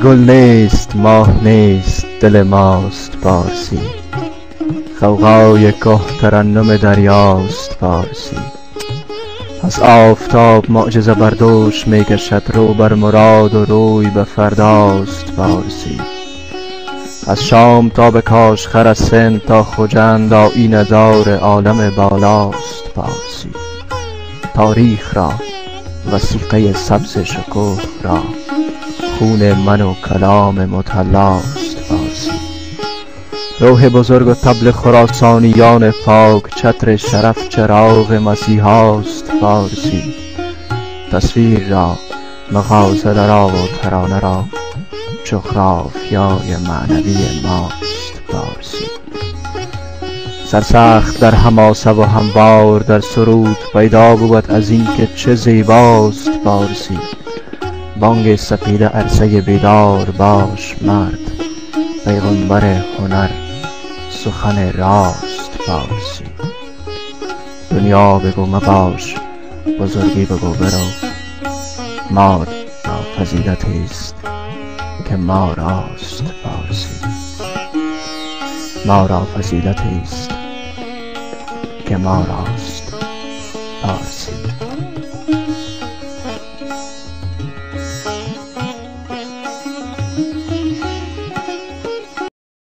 گل نیست، ماه نیست، دل ماست پارسی. غوغای که ترنم دریاست پارسی. از آفتاب معجزه بر دوش می کشد، رو بر مراد و روی به فرداست پارسی. از شام تا به کاشغر، از سند تا خجند، آیینه دار عالم بالاست پارسی. تاریخ را، وثیقه سبز شکوه را، خون من و کلام مطلاست پارسی. روح بزرگ و طبل خراسانیان پاک، چتر شرف چراغ مسیحاست فارسی. تصویر را، مغازله را و ترانه را، جغرافیای معنوی ماست فارسی. سرسخت در حماسه و هموار در سرود، پیدا بود از این که چه زیباست فارسی. بانگ سپیده عرصه بیدار باش مرد، پیغمبر هنر سخن راست فارسی. دنیا بگو مباش، بزرگی بگو برو، ما را فضیلتی است که ما راست فارسی. ما را فضیلتی است که ما راست فارسی.